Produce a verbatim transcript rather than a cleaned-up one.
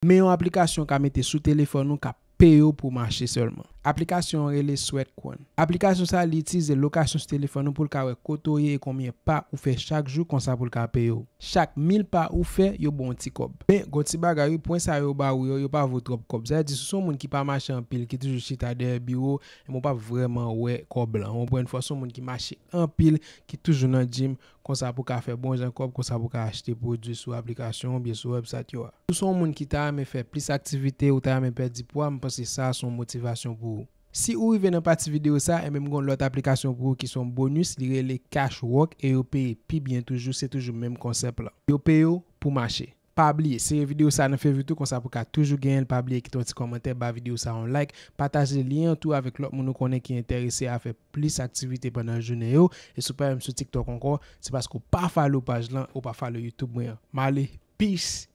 Men yon aplikasyon w ka mete sou telefòn ou k ap peye w pou w mache sèlman. Aplikasyon an rele Sweatcoin. Aplikasyon sa a, li itilize lokasyon sou telefòn ou pou l ka wè kote w ye e konbyen pa ou fè chak jou, konsa pou l ka peye w. Chak mil pa ou fè, yo ba w yon ti kòb. Men, gon ti bagay wi, pwen sa yo ba ou yo, yo pa vo twòp kòb. Sa vle di, si w se yon moun ki pa mache anpil, ki toujou chita dèyè biwo, men w p ap vrèman wè kòb lan. Ou konprann? Fò w se yon moun ki mache anpil, ki toujou nan gym, konsa pou w ka fè bon jan kòb, konsa pou w ka achte pwodui sou aplikasyon oubyen sou website yo a. Si w se yon moun ki ta renmen fè plis aktivite, ou ta renmen pèdi pwa, m panse sa a se yon motivasyon pou ou. Si ou rive nan pati videyo sa, enben m gen yon lòt aplikasyon pou ou ki se yon bonis, li rele Cashwork e yo peye pi byen toujou, se toujou menm konsèp lan. Yo peye w pou mache. Pa bliye, sere videyo sa nan favori tou, konsa pou w ka toujou genyen l. Pa bliye kite yon ti kòmantè, ba videyo sa yon like, pataje lyen an tou avèk lòt moun ou konnen ki enterese a fè plis aktivite pandan jounen yo. E si w pa menm sou TikTok ankò, se paske w pa follow paj lan, ou pa follow YouTube mwen an. M ale, peace!